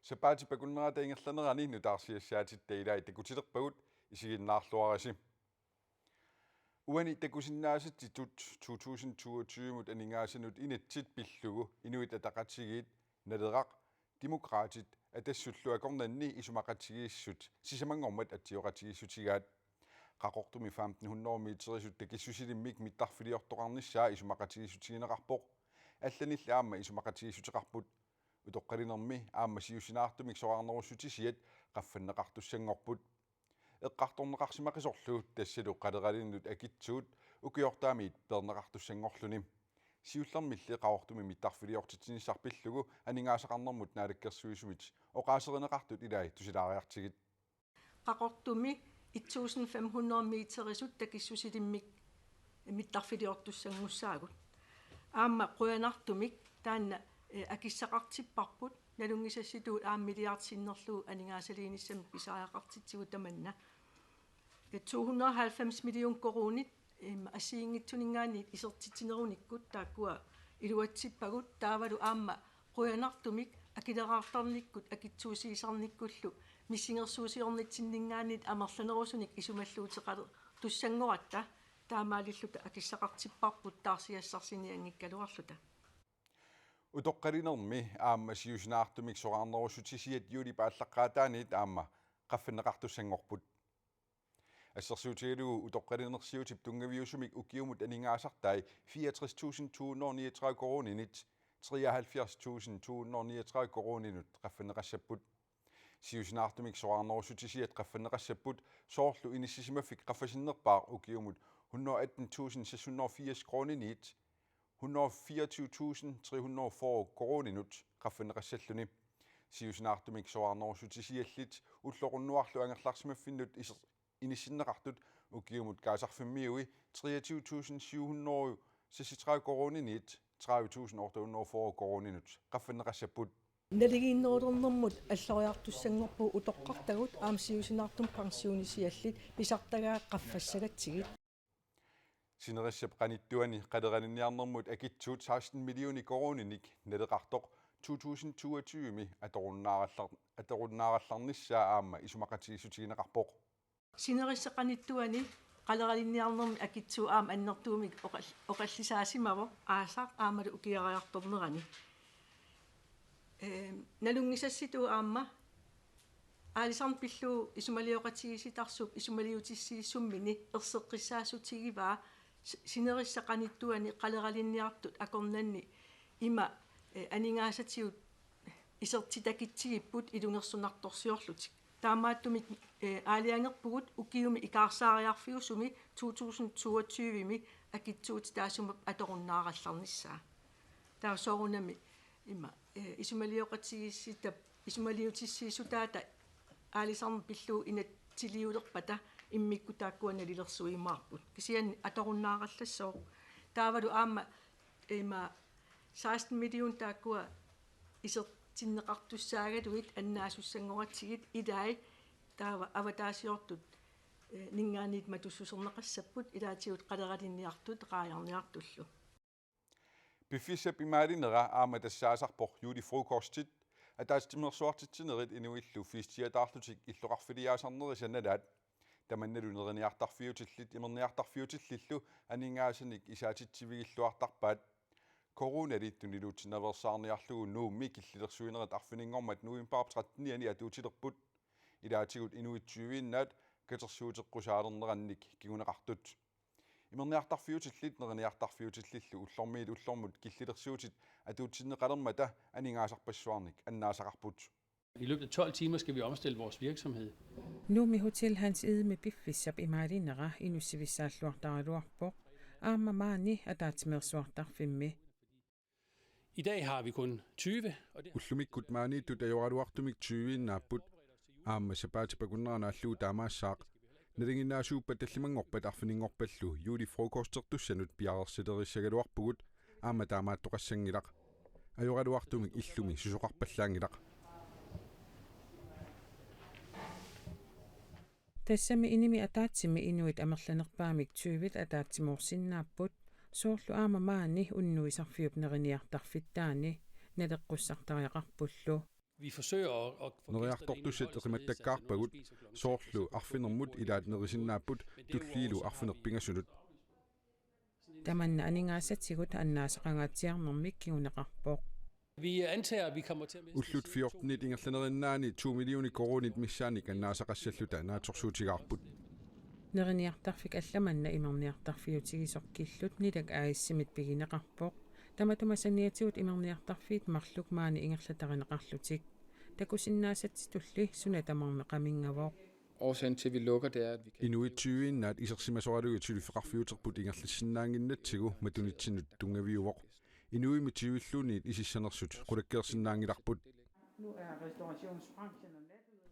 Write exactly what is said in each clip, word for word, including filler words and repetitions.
Sapaatip akunnerata ingerlanerani nutaarsiassaatitta ilai takutilerpagut, isiginnaarluarisi. Uani takusinnaasatsitut to tusind toogtyve-mut aningaasanut inatsit pillugu Inuit Ataqatigiit, Naleraq, Demokraatit Atassullu akornanni isumaqatigiissut sisamanngormat atsioqatigiissutigaat. Qaqortumi femten hundrede meterisut takissusilimmik mittarfiliortoqarnissaa isumaqatigiissutigineqarpoq. Allanilli aamma isumaqatigiissuteqarput. Utoqqalinermi aamma siusinaartumik soraarnerussutisiat qaffanneqartussanngorput. Eqqartorneqarsimaqisorlu tassalu qaleralinnut akitsuut ukiortaamiit peerneqartussanngorluni. Siullermilli Qaqortumi mittarfiliortitsinissaq pillugu aningaasaqarnermut naalakkersuisumit oqaaserineqartut ilai tusilaariartigit. Qaqortumi et tusind fem hundrede meterisut takissusilimmik mittarfiliortussanngussaagut. Aamma qujanartumik taanna, eh, akissaqartipparput, nalunngisassitut aamma milliard sinnerlugu aningaasaliinissamik pisariaqartitsigut tamanna. Eh, to hundrede og halvfems million koruunit, em, assigiinngitsuninngaanniit isertitsinerunikkut taakkua iluatsippagut, taavalu aamma qujanartumik akileraartarnikkut akitsuusiisarnikkullu missingersuusiornitsinninngaanniit amerlanerusunik isumalluuteqalertussanngoratta, taamaalilluta akissaqartipparput taarsiassarsinianngikkaluarluta. Utoqqalinermi aamma siusinaartumik soraarnerussutisiat juulip aallaqqaataaniit aamma qaffanneqartussanngorput. Assersuutigalugu utoqqalinersiutip tunngaviusumik ukiumut aningaasartai fireogtres tusind to hundrede niogtredive koruuninit treoghalvfjerds tusind to hundrede niogtredive koruuninut qaffanneqassapput. Siusinaartumik soraarnerussutisiat qaffanneqassapput soorlu inissisimaffik qaffasinnerpaaq ukiumut hundrede atten tusind seks hundrede firs koruuniniit hundrede fireogtyve tusind tre hundrede fyrre koruuninut qaffanneqassalluni. Siusinaartumik soraarnerussutisiallit ulloq unnuarlu angerlarsimaffinnut iser-, inissinneqartut ukiumut kaasarfimmiui treogtyve tusind syv hundrede seksogtredive koruuniniit tredive tusind otte hundrede fyrre koruuninut qaffanneqassapput. Naligiinnerulernermut alloriartussanngorpugut utoqqartagut aamma siusinaartumik pensionisiallit pisartagaat qaffassagatsigit. Sinerissap qanittuani qaleralinniarnermut akitsuut seksten millioner koruuninik naleqartoq to tusind toogtyve-mi atorunnaarallar-, atorunnaarallarnissaa aamma isumaqatigiissutigineqarpoq. Sinerissap qanittuani qaleralinniarnermut akitsuut aamma annertuumik oqal-, oqallisaasimavoq, aasaq aammalu ukiariartornerani. Ehm, nalunngisassitut aamma aalisarneq pillugu isumalioqatigiissitaarsup isumaliutissiisummini erseqqissaassutigivaat s-, sinerissap qanittuani qaleralinniartut akornanni ima, eh, aningaasatigut isertitakitsigipput ilungersunartorsiorlutik. Taamaattumik, eh, aalajangerpugut ukiumi ikaarsaariarfiusumi to tusind toogtyve-mi akitsuutit taassuma atorunnaarallarnissaa. Taava soorunami ima, eh, isumalioqatigiissitap isumaliutissiissutaata aalisarneq pillugu inatsisiliulerpata immikkut taakkua nalilersuimaarput. Kisianni atorunnaarallassaaq. Taavalu aamma ima seksten million taakkua isertinneqartussaagaluit annaasussanngortitsigit ilai taava avataasiortut, eh, ninngaanniit matussuserneqassapput ilaatigut qaleralinniartut raajarniartullu. Piffissap imaalinera aamma tassaasarpoq julefrokostit, ataatsimeersuartitsinerit inuillu festiataarlutik illoqarfiliaasarnerisa nalaat. Tamannalu neriniartarfiutillit imerniartarfiutillillu aningaasanik isaatitsivigilluartarpaat. Coronali tuniluutsinnaveersaarniarlugu Nuummi killilersuinerit arfininngormat novembarip trettenianni atuutilerput. Ilaatigut inuit tyve-innaat katersuuteqqusaalernerannik kinguneqartut. Imerniartarfiutillit neriniartarfiutillillu ullormiit ullormut killilersuutit atuutsinneqalermata aningaasarpassuarnik annaasaqarput. I løbet af tolv timer skal vi omstille vores virksomhed. Nuummi Hotel Hans Egede piffissap imaalinera inussivissaalluartaraluarpoq, aamma maani ataatsimeersuartarfimmi. I dag har vi kun tyve, og det Ullumikkut maaniittut ajoraluartumik tyve-innaapput. Aamma sapaatip akunnera naallugu taamaassaaq. Nalinginnaasuuppat tallimanngorpat arfininngorpallu julefrokostertussanut piareersilerissagaluarpugut, aamma taamaattoqassanngilaq. Ajoraluartumik illumi susoqarpallaanngilaq. Tassami inimi ataatsimi inuit amerlanerpaamik tyve ataatsimoorsinnaapput, soorlu aamma maani unnuisarfiup neriniartarfittaani naleqqussartariaqarpullu. Vi forsøger at, at få gæsterne ind i Neriartortussat holdets eqimattakkaarpagut, ledelser, soorlu arfinermut ilaat nerisinnaapput, tulliilu arfineq-pingasunut. Tamanna aningaasatigut annaasaqangaatsiarnermik kinguneqarpoq. Vi antager, at vi kommer til at miste Ullut fjortenit ingerlanerinnaanni to millioner koruunit missaannik annaasaqassalluta naatsorsuutigaarput. Neriniartarfik allamanna imerniartarfiutigisoq Killut Nilak A/S-imit pigineqarpoq. Tamatuma saniatigut imerniartarfiit marluk maani ingerlatarineqarlutik. Takusinnaasatsitulli suna tamarmi qaminngavoq. Årsagen til, at vi lukker, det er, at vi kan Inuit tyve-innaat isersimasoralugit suliffeqarfiuterput ingerlassinnaannginnatsigu matunitsinnut tunngaviuvoq. Inuimmi tyve-lluunniit isissanersut qulakkeersinnaanngilarput.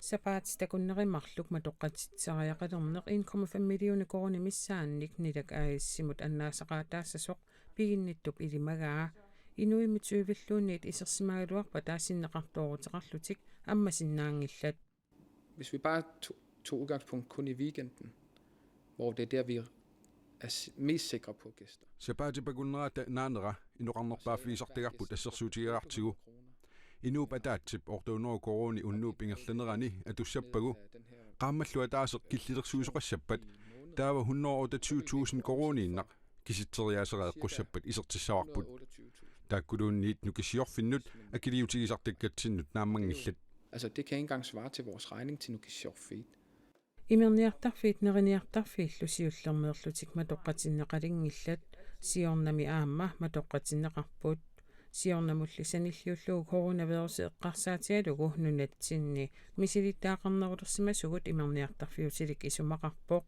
Sapaatip akunneri marluk matoqqatitsisariaqalerneq en komma fem millioner koruunit missaannik Nilak A/S-imut annaasaqaataassasoq piginnittup ilimagaa. Inuimmi tyve-lluunniit isersimagaluarpata sinneqartooruteqarlutik ammasinnaanngillat. Hvis vi bare tog, tog udgangspunkt kun i weekenden, hvor det er der, vi er s- mest sikre på gæster. Sapaatip akunnera ta- naanera inoqarnerpaaffigisartagarput assersuutigaartigu. Inuup ataatsip otte hundrede koruunit unnuup ingerlanerani atussappagu. Qaammallu ataaseq killilersuisoqassappat, taava hundrede otteogtyve tusind koruuniinnaq kisitseriaasereeqqussappat isertissavarput. Taakkuluunniit Nukissiorfinnut akiliutigisartakkatsinnut naammanngillat. Altså, det kan ikke engang svare til vores regning til Nukissiorfiit. Imerniartarfiit neriniartarfiillu siullermeerlutik matoqqatinneqalinngillat, siornami aamma matoqqatinneqarput. Siornamulli sanilliullugu coronavirusi eqqarsaatigalugu nunatsinni misilittagaqarnerulersimasugut imerniartarfiutilik isumaqarpoq.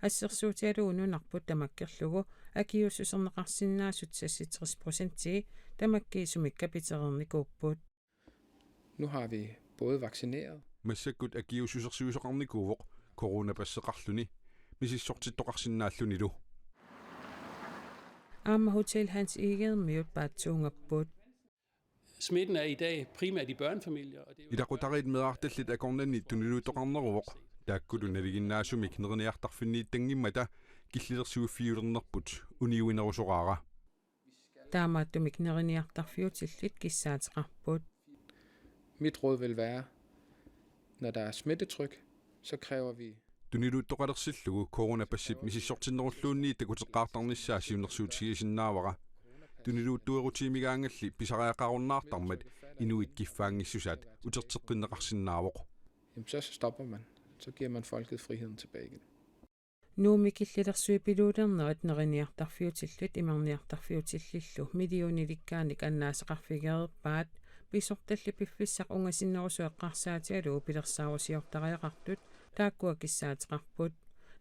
Assersuutigalugu nunarput tamakkerlugu akiuussuserneqarsinnaasut seksogtres procentii tamakkiisumik kapitereernikuupput. Nu har vi både vaccineret. Massakkut akiuussusersuisoqarnikuuvoq coronapasseqarluni misissortittoqarsinnaallunilu. Aamma Hotel Hans Egedemiut paatsuungapput. Smitten er i dag primært i børnefamilier, og det er jo Ilaqutariit meerartallit akornanni tuniluuttoqarneruvoq. Taakkulu nalinginnaasumik neriniartarfinniittanngimmata killilersuiffiulernerput uniuinerusoraara. Taamaattumik neriniartarfiutillit kissaateqarput. Mit råd vil være, når der er smittetryk, så kræver vi Tuniluuttoqalersillugu coronapassip misissortinnerulluunniit takuteqqaartarnissaa siunnersuutigisinnaavara. Tuniluuttuerutiimigaangalli pisariaqarunnaartarmat inuit kiffaanngissusaat uterteqqinneqarsinnaavoq. Jamen, så stopper man. Så giver man folket friheden tilbage igen. Nuummi killilersuipiluulernerit neriniartarfiutillit imerniartarfiutillillu millionilikkaanik annaasaqarfigereerpaat, pisortalli piffissaq ungasinnerusoq eqqarsaatigalugu pilersaarusiortariaqartut taakkua kissaateqarput.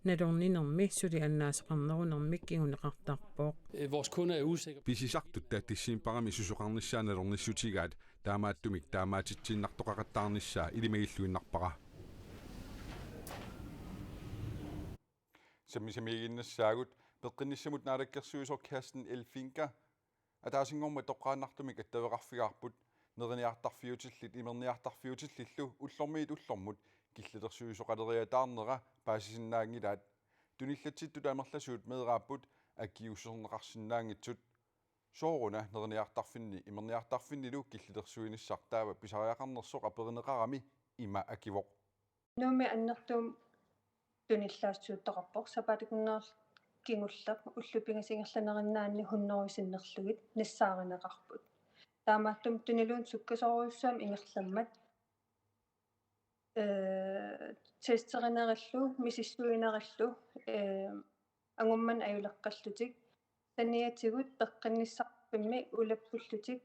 Nalorninermi suli annaasaqarnerunermik kinguneqartarpoq. Øh, vores kunder er usikre. Pisisartut tatissimparami susoqarnissaa nalornissutigaat, taamaattumik taamaatitsiinnartoqaqattaarnissaa ilimagilluinnarpara. Sammisamiiginnassaagut, peqqinnissamut naalakkersuisoq Kirsten Elfinka ataasinngormat toqqaannartumik attaveqarfigaarput. Neriniartarfiutillit imerniartarfiutillillu ullormiit ullormut killilersuisoqaleriataarnera paasisinnaanngilaat. Tunillatsittut amerlasuut meeraapput akiuussuserneqarsinnaanngitsut. Sooruna neriniartarfinni imerniartarfinnilu killilersuinissaq taava pisariaqarnersoq aperineqarami ima akivoq. Nuummi annertuumik tunillaassuttoqarpoq, sapaatip akunnerup kingulleq ullut pingasut ingerlanerinnaanni hundrede sinnerlugit nassaarineqarput. Taamaattumik tuniluunniit sukkasoorujussuarmik ingerlammat, øh, testerinerillu, misissuinerillu, øh, angummanit ajuleqqallutik, saniatigut peqqinnissaqarfimmi ulappullutik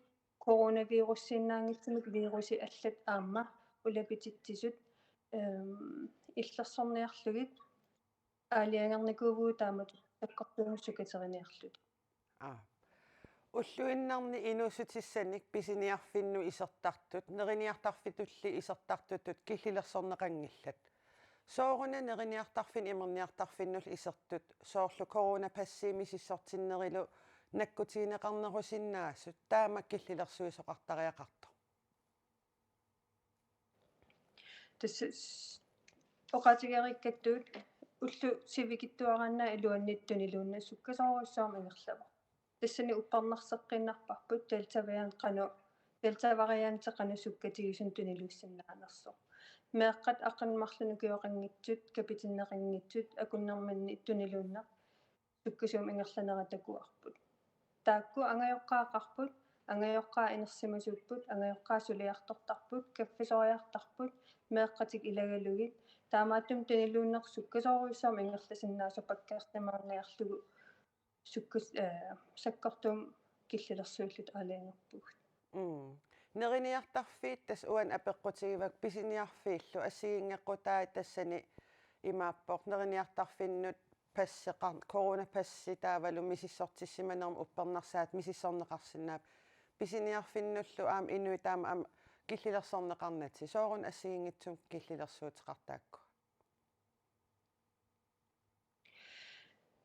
coronavirusiinnaanngitsumik virusit allat aamma ulapititsisut, øhm, illersorniarlugit aalajangernikuuvugut taamatut sakkortuumik sukateriniarlutik. Aa. Ulluinnarni inuussutissanik pisiniarfinnut isertartut, neriniartarfitulli isertartutut killilersorneqanngillat. Sooruna neriniartarfinni imerniartarfinnullu isertut, soorlu coronapassi misissortinnerilu nakkutigineqarnerusinnaasut, taama killilersuisoqartariaqartoq. Tassa s-, oqaatigereerikkattut ullut sivikitsuaraanni iluanni tuniluunniit sukkasoorujussuarmik ingerlavoq. Tassani uppernarseqqiinnarparput Delta variant qanoq Delta-varianti qanoq sukkatigisumik tuniluussinnaanersoq. Meeqqat aqqaneq-marlunnik ukioqanngitsut, kapitinneqanngitsut, akunnerminni tuniluunneq sukkasuumik ingerlanera takuarput. Taakku angajoqqaaqarput, angajoqqaat inersimasuupput, angajoqqaat suliartortarput, kaffisoriartarput, meeqqatik ilagalugit, taamaattumik tuniluunneq sukkasoorujussuarmik ingerlasinnaasoq pakkeersimaarniarlugu sukkas-, eh, sakkortuumik killilersuilluta aalajangerpugut. Mm. Neriniartarfiit tassa uani apeqqutigivakka pisiniarfiillu assigiinngeqqutai tassani imaappoq neriniartarfinnut passeqar-, coronapassi taavalu misissortissimanermut uppernarsaatit misissorneqarsinnaapput. Pisiniarfinnullu aamma inuit taama aamma killilersorneqarnatik. Sooruna assigiinngitsumik killilersuuteqartaakku?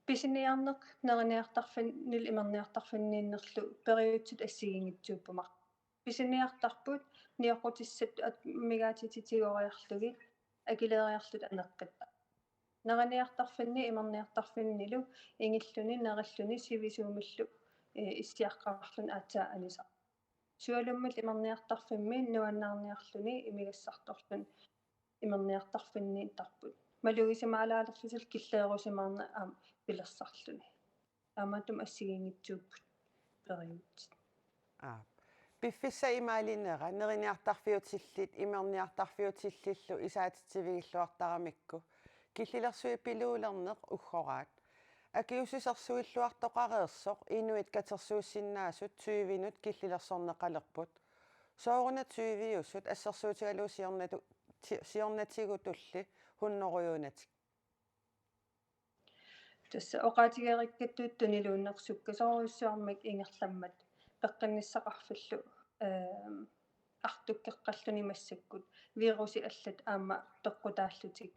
Pisiniarneq neriniartarfinnilu imerniartarfinniinnerlu periutsit assigiinngitsuupput marluk. Pisiniartarput nioqqutissat at-, amigaatitit tigoriarlugit akileeriarlutik aneqqittarput. Neriniartarfinni imerniartarfinnilu ingilluni nerilluni sivisuumillu, eh, issiaqqaarluni aatsaat anisarput. Sualummillu imerniartarfimmi nuannaarniarluni imigassartorluni imerniartarfinniittarput. Malugisimaalaalerlutillu killeerusimaarneq aamma pilersarluni. Taamaattumik assigiinngitsuupput periutsit. Aap. Piffissap imaalinera neriniartarfiutillit imerniartarfiutillillu isaatitsivigilluartaramikku killilersuipiluulerneq uggoraat. Akiuussusersuilluartoqareersoq inuit katersuussinnaasut tyvenut killilersorneqalerput. Sooruna tyveusut assersuutigalugu siornatu-, ti-, siornatigutulli hunnorujuunatik? Tassa oqaatigereerakku tuniluunneq sukkasoorujussuarmik ingerlammat peqqinnissaqarfillu, ehm, artukkeqqalluni massakkut virusit allat aamma peqqutaallutik,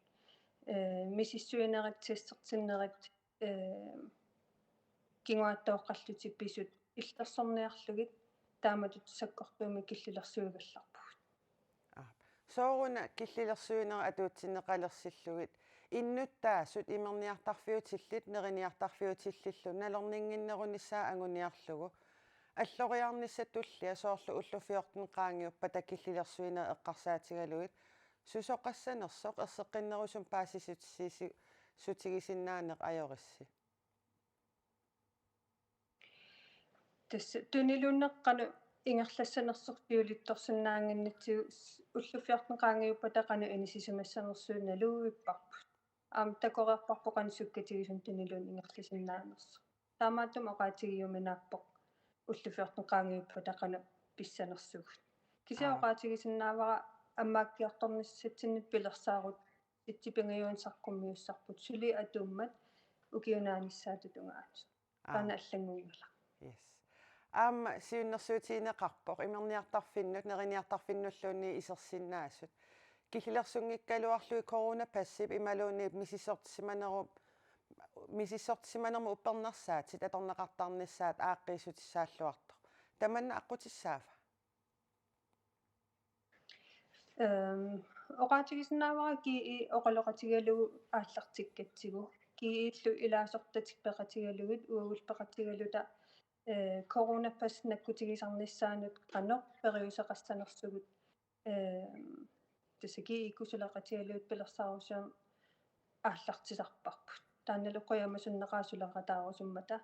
eh, misissuinerit, testertinnerit, eh, kinguaattooqqallutik pisut illersorniarlugit taamatut sakkortuumik killilersuigallarpugut. Aap. Sooruna killilersuineq atuutsinneqalersillugit innuttaasut imerniartarfiutillit neriniartarfiutillillu nalorninnginnerunissaat anguniarlugu alloriarnissaq tullia soorlu ullut fjorten qaangiuppata killilersuineq eqqarsaatigalugit susoqassanersoq erseqqinnerusumik paasissutissi-, sutigisinnaaneq ajorissi? Tassa tuniluunneq qanoq ingerlassanersoq siulittorsinnaannginnatsigu s-, ullut fjorten qaangiuppata qanoq inissisimassanersugut naluviipparput. Aamma takoreerparput qanoq sukkatigisumik tuniluunneq ingerlasinnaanersoq. Taamaattumik oqaatigiuminaappoq ullut fjorten qaangiuppata qanoq pissanersugut. Kisianni Aap. oqaatigisinnaavara ammaakkiartornissatsinnut pilersaarut sitsi pingajuanni saqqummiussarput suli atuummat ukiup naanissaata tungaanut. Aap. Taanna allanngunngilaq. Yes. Aamma siunnersuutigineqarpoq imerniartarfinnut, neriniartarfinnulluunniit isersinnaasut. Killilersunngikkaluarlugit coronapassip imaluunniit misissortissimanerup, misissortissimanermut uppernarsaatit atorneqartarnissaat aaqqiissutissaalluartoq. Tamanna aqqutissaava? Ehm, oqaatigisinnaavara G E oqaloqatigalugu aallartikkatsigu. G E-llu ilaasortatik peqatigalugit uagut peqatigaluta, eh, coronapas nakkutigisarnissaanut qanoq periuseqassanersugut, ehm, tassa G E-kkut suleqatigalugit pilersaarusiorneq aallartisarparput. Taannalu qujamasunneqaaq suleqataarusummata.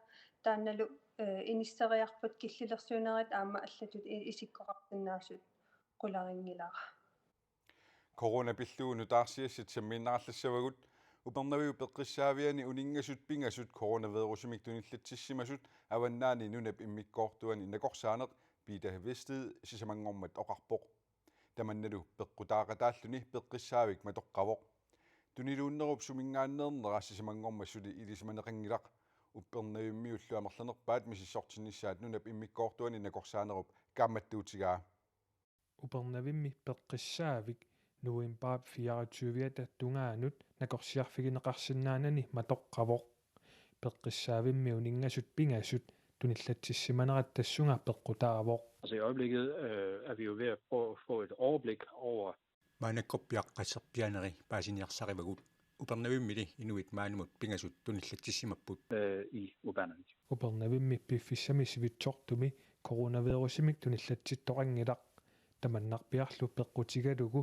Taannalu, eh, inisseriarpat killilersuinerit aamma allatut i-, isikkoqarsinnaasut qularinngilara. Corona pillugu nutaarsiassat sammiinnarallassavagut. Upernaviup peqqissaaviani uninngasut pingasut coronavirusimik tunillatsissimasut Avannaani nunap immikkoortuani nakorsaaneq Peter Vested sisamanngormat oqarpoq. Tamannalu peqqutaaqataalluni peqqissaavik matoqqavoq. Tuniluunnerup suminngaanneernera sisamanngormat suli ilisimaneqanngilaq. Uppernavimmiullu amerlanerpaat misissortinnissaat nunap immikkoortuani nakorsaanerup kaammattuutigaa. Upernavimmi peqqissaavik novembarip fireogtyviata tungaanut nakorsiarfigineqarsinnaanani matoqqavoq. Peqqissaavimmi uninngasut pingasut tunillatsissimanerat tassunga peqqutaavoq. Altså, i øjeblikket, øh, er vi jo ved at prøve at få et overblik over Maannakkorpiaq qasserpianeri paasiniarsarivagut. Upernavimmili inuit maannamut pingasut tunillatsissimapput. Øh, i Upernavik. Upernavimmi piffissami sivitsortumi coronavirusimik tunillatsittoqanngilaq. Tamannarpiarlu peqqutigalugu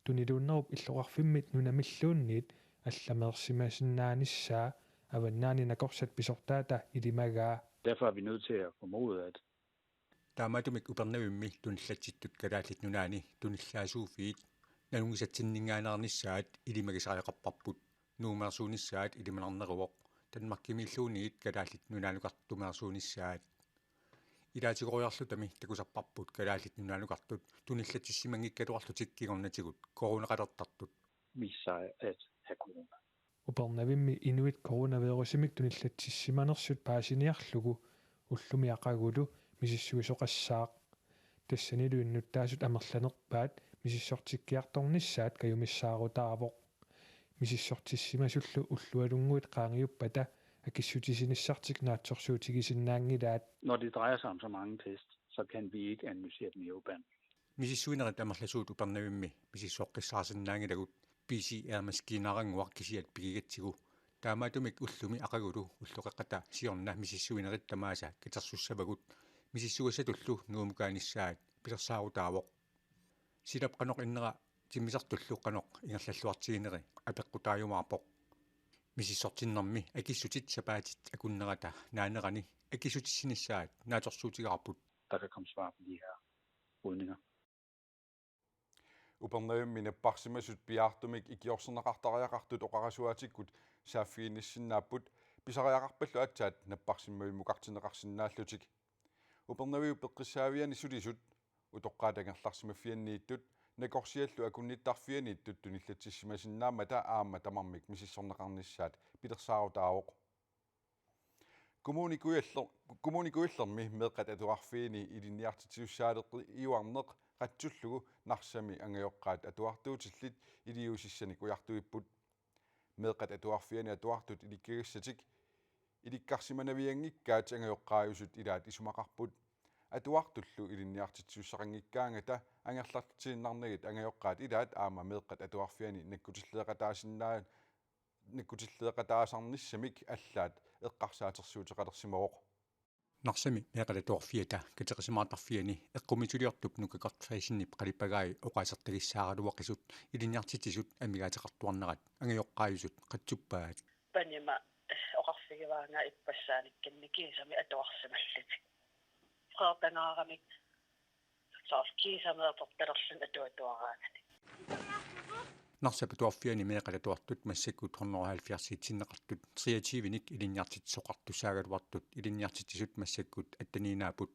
tuniluunnerup illoqarfimmit nunamilluunniit allameersimasinnaanissaa Avannaani Nakorsat pisortaata ilimagaa. Derfor er vi nødt til at formode, at Taamaattumik Upernavimmi tunillatsittut Kalaallit Nunaanni tunillaasuuffiit nalunngisatsinninngaanneernissaat ilimagisariaqarparput. Nuummeersuunissaat ilimanarneruvoq, Danmarkimiilluunniit Kalaallit Nunaanukartumeersuunissaat. Ilaatigoriarlutami takusarparput Kalaallit Nunaanukartut tunillatsissimanngikkaluarlutik kingornatigut coronaqalertartut. Viste sig at have corona. Upernavimmi inuit coronavirusimik tunillatsissimanersut paasiniarlugu ullumi aqagulu misissuisoqassaaq. Tassanilu innuttaasut amerlanerpaat misissortikkiartornissaat kajumissaarutaavoq. Misissortissimasullu ullualunnguit qaangiuppata akissutisinissartik naatsorsuutigisinnaanngilaat. Når det drejer sig om så mange test, så kan vi ikke analysere dem i U-band. Misissuinerit amerlasuut Upernavimmi misissoqqissaarsinnaanngilagut P C R-maskiinaarannguaq kisiat pigigatsigu. Taamaattumik ullumi aqagulu ulloqeqqata siorna misissuinerit tamaasa katersussavagut. Misissugassatullu Nuumukaanissaat pilersaarutaavoq. Silap qanoq innera timmisartullu qanoq ingerlalluartigineri apeqqutaajumaarpoq. Misissortinnermi akissutit sapaatit akunnerata naanerani akissutissinissaat naatsorsuutigaarput. Der kan komme svar på de her brydninger. Upernavimmi napparsimasut piaartumik ikiorserneqartariaqartut oqarasuaatikkut saaffiginnissinnaapput pisariaqarpallu aatsaat napparsimmavimmukartinneqarsinnaallutik. Upernaviup peqqissaaviani sulisut, utoqqaat angerlarsimaffianniittut, nakorsiallu akunnittarfianiittut tunillatsissimasinnaammata aamma tamarmik misissorneqarnissaat pilersaarutaavoq. Kommune Kujalleq, Kommune Kujallermi meeqqat atuarfiini ilinniartitsisussaaleqiuarneq qatsullugu Narsami angajoqqaat atuartuutillit iliuusissanik ujartuipput. Meeqqat atuarfiani atuartut ilikkagassatik ilikkarsimanavianngikkaat angajoqqaajusut ilaat isumaqarput. Atuartullu ilinniartitsisussaqanngikkaangata angerlartiinnarnagit angajoqqaat ilaat aamma meeqqat atuarfiani nakkutilleeqataasinnaa-, nakkutilleeqataasarnissamik allaat eqqarsaatersuuteqalersimavoq. Narsami meeqqat atuarfiata kateqisimaartarfiani eqqumiitsuliortup Nuka Gottfredsenip qalipagaai oqaasertagissaaraluaqisut ilinniartitsisut amigaateqartuarnerat angajoqqaajusut qatsuppaat. Panima oqarfigivaanga ippassaanikkami kiisami atuarsimallutik. Qeertangaaramik soorlu kiisami atortalerluni atuatuaraangatik. Narsap atuarfiani meeqqat atuartut massakkut hundrede og halvfjerds sinneqartut treogtyvenik ilinniartitsisoqartussaagaluartut ilinniartitsisut massakkut atteniinaapput.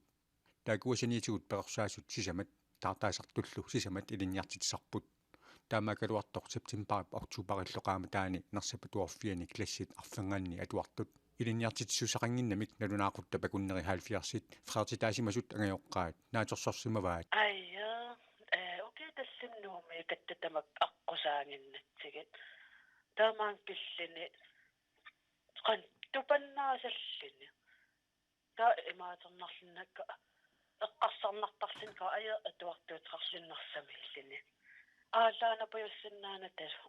Taakkua saniatigut perorsaasut sisamat taartaasartullu sisamat ilinniartitsisarput. Taamaakkaluartoq septembarip oktoberillu qaammataani Narsap atuarfiani klassit arfernganni atuartut ilinniartitsisussaqannginnamik nalunaaqutap akunneri halvfjerdsit freertitaasimasut angajoqqaat naatsorsorsimavaat. Aja, eh, ukiut tallimat Nuummi kattatamak aqqusaaginnatsigit. Taamaammat pilluni qanoq tupannaasalluni. Taava imaaternerlunnakka eqqarsarnartarluni ka aja atuartuuteqarluni Narsamiilluni. Aallaanapajussinnaanatalu.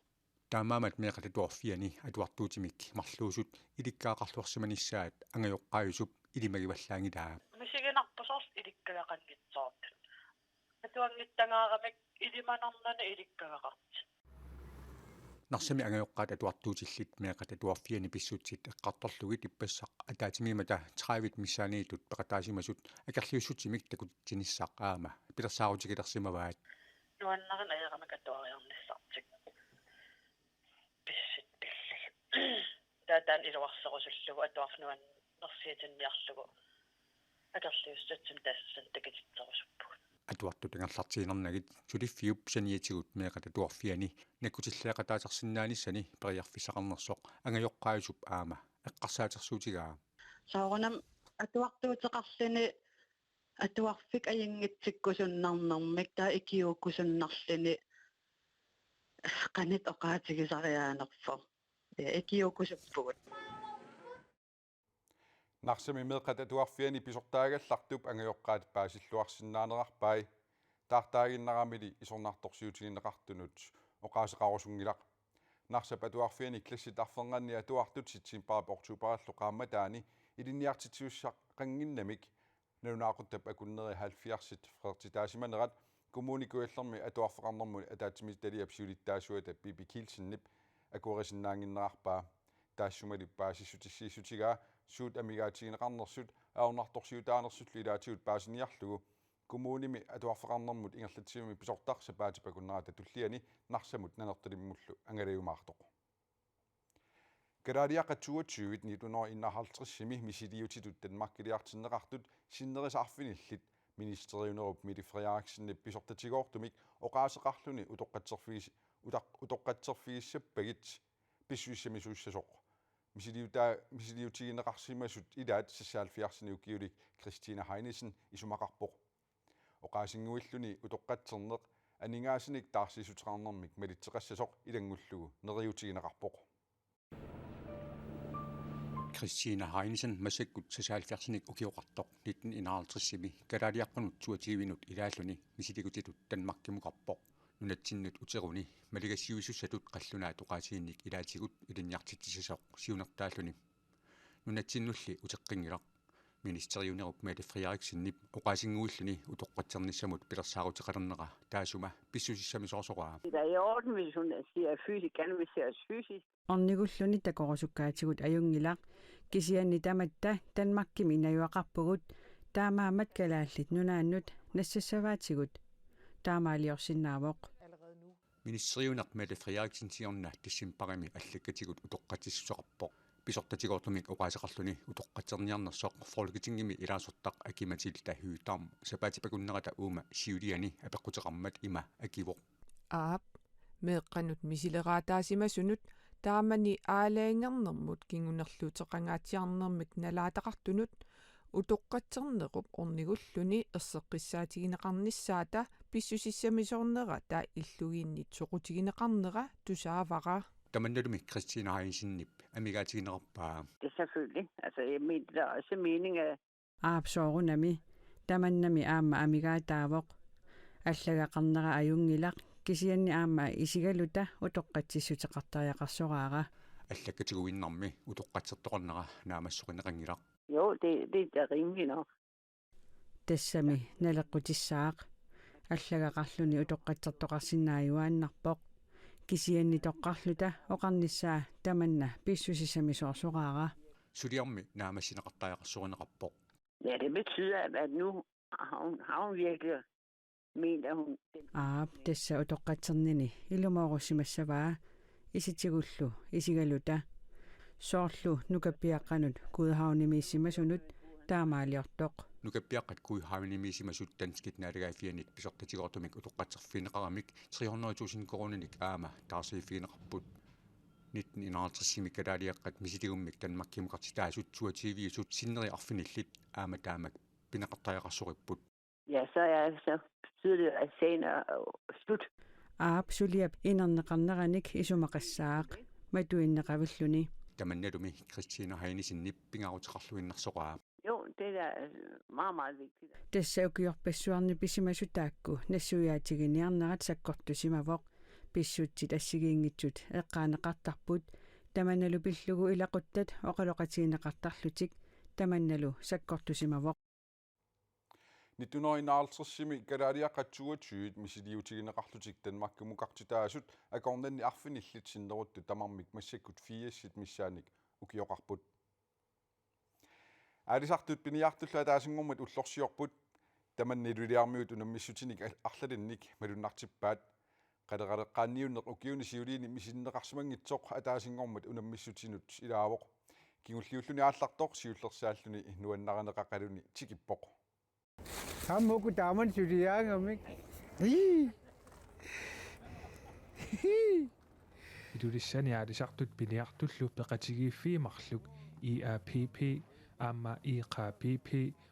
Taamaammat meeqqat atuarfiani atuartuutimik marluusut ilikkagaqarluarsimanissaat angajoqqaajusup ilimagivallaanngilaa. Misiginarpoq soorlu ilikkagaqanngitsoortut. Atuanngitsangaaramik ilimanarnani ilikkagaqartut. Narsami angajoqqaat atuartuutillit meeqqat atuarfiani pissutsit eqqartorlugit ippassaq ataatsimiimmata tredive missaaniittut peqataasimasut akerliussutsimik takutitsinissaq aamma pilersaarutigilersimavaat. Nuannarina ajoramik atuariarnissartik. Pissutsit pillugit. Taava taanna iluarserusullugu atuarfik nuannersiutinniarlugu akerliussutsimik tassani takutitserusuppugut. Atuartut angerlartiinnarnagit suliffiup saniatigut meeqqat atuarfiani nakkutilleeqataatersinnaanissani periarfissaqarnersoq angajoqqaajusup aamma eqqarsaatersuutigaa. Soorunami atuartuuteqarluni atuarfik ajunngitsikkusunnarnermik taava ikiuukkusunnarluni qanoq oqaatigisariaanersoq. Ikiuukkusuppugut. Narsami meeqqat atuarfiani pisortaagallartup angajoqqaat paasilluarsinnaanerarpai. Taartaaginnaramili isornartorsiutigineqartunut oqaaseqarusunngilaq. Narsap atuarfiani klassit arfernganni atuartut septembarip oktoberillu qaammataani ilinniartitsisussaqannginnamik Nalunaaquttap akunneri halvfjerdsit freertitaasimanerat Kommune Kujallermi atuarfeqarnermut ataatsimiititaliap siulittaasuata Bibi Kielsenip akuerisinnaannginnerarpaa. Taassumali paasissutissiissutigaa suut amigaatigineqarnersut ajornartorsiutaanersullu ilaatigut paasiniarlugu kommunimi atuarfeqarnermut ingerlatsivimmi pisortaq sapaatip akunnerata tulliani Narsamut Nanortalimmullu angalajumaartoq. Kalaaliaqqat toogtyve nitten hundrede enoghalvtredsimi misiliutitut Danmarkiliartinneqartut sinneri arfinillit ministeriunerup Mette Frederiksenip pisortatigoortumik oqaaseqarluni utoqqatserfigis-, utaq-, utoqqatserfigissappagit pissusissamisussasoq. Misiliutaa-, misiliutigineqarsimasut ilaat seksoghalvfjerdsinik ukiulik Christine Heinesen isumaqarpoq. Oqaasinnguilluni utoqqatserneq aningaasanik taarsiissuteqarnermik malitseqassasoq ilanngullugu neriuutigineqarpoq. Christine Heinsen massakkut seksoghalvfjerdsinik ukioqartoq nitten enoghalvtredsimi kalaaliaqqanut toogtyvenut ilaalluni misiliutitut Danmarkimukarpoq. Nunatsinnut uteruni maligassiuisussatut qallunaat oqaasiinik ilaatigut ilinniartitsissasoq siunertaalluni. Nunatsinnulli uteqqinngilaq. Ministeriunerup Mette Frederiksenip oqaasinnguilluni utoqqatsernissamut pilersaaruteqalernera taassuma pissusissamisoorsoraa. Det er i orden, hvis hun siger fysisk, gerne vil se os fysisk. Ornigulluni takorusukkaatigut ajunngilaq, kisianni tamatta Danmarkimi najugaqarpugut, taamaammat Kalaallit Nunaannut nassassavaatigut. Taamaaliorsinnaavoq. Ministeriuneq Mette Frederiksen siorna decembarimi allakkatigut utoqqatsissuteqarpoq. Pisortatigoortumik oqaaseqarluni utoqqatserniarnersoq Folketingimi ilaasortaq Aki-Matilda Høegh-Dam sapaatip akunnerata uuma siuliani apeqquteqarmat ima akivoq. Aap, meeqqanut misileraataasimasunut taamani aalajangernermut kingunerluuteqangaatsiarnermik nalaataqartunut utoqqatsernerup ornigulluni erseqqissaatigineqarnissaata pissusissamisoornerata illugiinnit soqutigineqarnera tusaavara. Tamannalumi Christine Heisenip amigaatigineqarpaa. Det er selvfølgelig. Altså, jeg mener, det er også meningen, at Aap, soorunami. Tamannami aamma amigaataavoq. Allagaqarnera ajunngilaq, kisianni aamma isigaluta utoqqatsissuteqartariaqarsoraara. Allakkatiguinnarmi utoqqatsertoqarnera naammassineqanngilaq. Jo, det, det er rimeligt nok. Tassami naleqqutissaaq. Allagaqarluni utoqqatsertoqarsinnaajuaannarpoq. Kisianni toqqarluta oqarnissaa tamanna pissusissamisoorsoraara. Suliarmi naammassineqartariaqarsorineqarpoq. Ja, det betyder, at nu har hun, har hun virkelig ment, at hun... Aap, tassa utoqqatsernini ilumoorussimassavaa, isitigullu isigaluta. Soorlu nukappiaqqanut Godhavnimiissimasunut taamaaliortoq. Nukappiaqqat Godhavnimiissimasut danskit naalagaaffiannit pisortatigoortumik utoqqatserfigineqaramik tre hundrede tusind koruuninik aamma taarsiiffigineqarput. Nitten enoghalvtredsimi kalaaliaqqat misiligummik Danmarkimukartitaasut toogtyveusut sinneri arfinillit aamma taamak pineqartariaqarsoripput. Ja, så er så betyder det, at sagen er, øh, slut. Aap, suliap inerneqarneranik isumaqassaaq, matuinneqavilluni. Tamannalumi Christine Heinesenip pingaaruteqarluinnarsoraa. Jo, det er da, øh, meget, meget vigtigt. Tassa ukiorpassuarni pisimasut taakku nassuiaatiginiarnerat sakkortusimavoq. Pissutsit assigiinngitsut eqqaaneqartarput, tamannalu pillugu ilaquttat oqaloqatigineqartarlutik, tamannalu sakkortusimavoq. Nitten hundrede enoghalvtredsimi kalaaliaqqat toogtyve misiliutigineqarlutik Danmarkimukartitaasut akornanni arfinillit sinneruttut tamarmik massakkut firsit missaannik ukioqarput. Aalisartut piniartullu ataasinngormat ullorsiorput, tamanna iluliarmiut unammissutinik al-, arlalinnik malunnartippaat. Qaleraleqqaanniunneq ukiuni siuliini misilinneqarsimanngitsoq ataasinngormat unammissutinut ilaavoq. Kingulliulluni aallartoq siullersaalluni nuannarineqaqaluni tikippoq. Sammuku taaman suliaangamik. Ii. Ilulissani aalisartut piniartullu peqatigiiffii marluk I A P P aamma I Q P P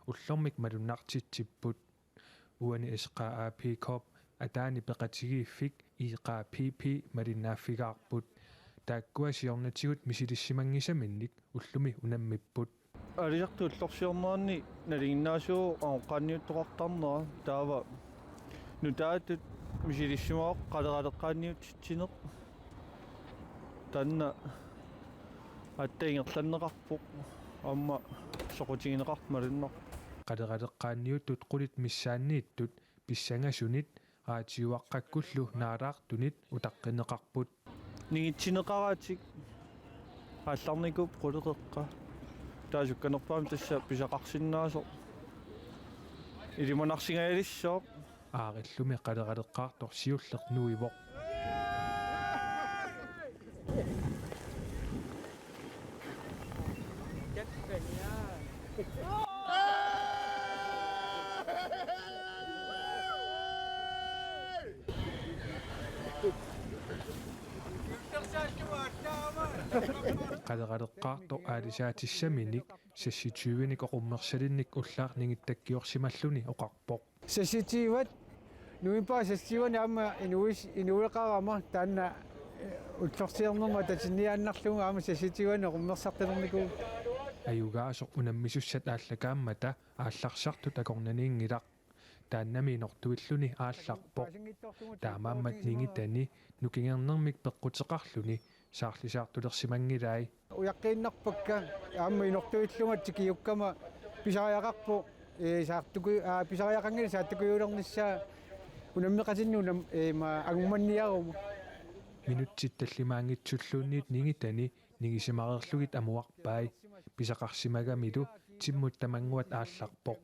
ullormik malunnartitsipput. Uani S Q A P Corp ataani peqatigiiffik I Q P P malinnaaffigaarput. Taakkua siornatigut misilissimanngisaminnik ullumi unammipput. Aalisartut ullorsiornerani nalinginnaasuuvoq aqqaneq-qaanniuttoqartarnera, taava nutaatut misilissimavoq qaleraleqqaanniutitsineq. Taanna aatsaat ingerlanneqarpoq, aamma soqutigineqartoq malunnarpoq. Qaleraleqqaanniuttut qulit missaanniittut pissangasunit raatiuaqqakkullu naalaartunit utaqqineqarput. Ningitsineqaratik aallarnikuupput quleqeqqa. Taasukkanerpaamik tassa pisaqarsinnaasoq ilimanarsingajalissooq. Aarillumi qaleraleqqaartoq siulleq nuivoq. Qaleraleqqaartoq aalisaatissaminik seksogtyvenik oqummersalinnik ullaaq ningittakkiorsimalluni oqarpoq. Seksogtyve, november seksogtyve aamma inuis-, inueqarama taanna, eh, ullorsiornerma tatinniaannarlugu aamma seksogtyve oqummersartalernikuuvoq. Ajugaasoq unammisussat aallakaammata aallarsartut akornanniinngilaq. Taannami inortuilluni aallarpoq. Taamaammat ningitani nukingernermik peqquteqarluni saarlisaartulersimanngilai. Ujaqqiinnarpakka aamma inortuillunga tikiukkama pisariaqarpoq, ee, saartuku-, aa, pisariaqanngilaq saartukujuulernissaa unammeqatinnut unam-, ee, ma-, angummanniaruma. Minutsit tallimaanngitsulluunniit ningitani nigisimareerlugit amuarpai. Pisaqarsimagamilu timmut tamannguat aallarpoq.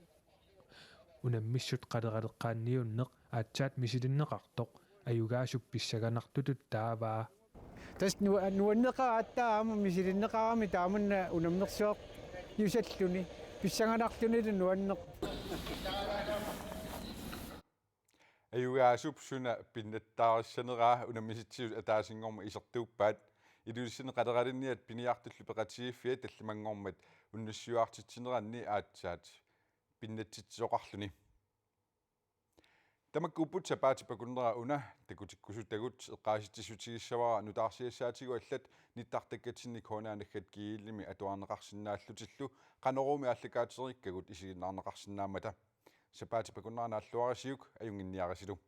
Unammissut qaleraleqqaanniunneq aatsaat misilinneqartoq ajugaasup pissanganartutut taavaa. Tassa nu-, nuanneqaaq aatsaat aamma misilinneqarami taamanna unammersuarniusalluni pissanganarlunilu nuanneq. Ajugaasup suna pinnattaarissaneraa unammisitsisu ataasinngormat isertuuppaat. Ilulissani qaleralinniat piniartullu peqatigiiffiat tallimanngormat unnussiuaartitsineranni aatsaat pinnatsitsisoqarluni. Tamakkuupput sapaatip akunnera una takutikkusutagut. Eqqaasitsissutigissavara nutaarsiassaatigut allat nittartakkatsinni K N R naggat G L-imi atuarneqarsinnaallutillu Qanoruumi aallakaatereerikkagut isiginnaarneqarsinnaammata. Sapaatip akunnera naalluarisiuk, ajunnginniarisilu.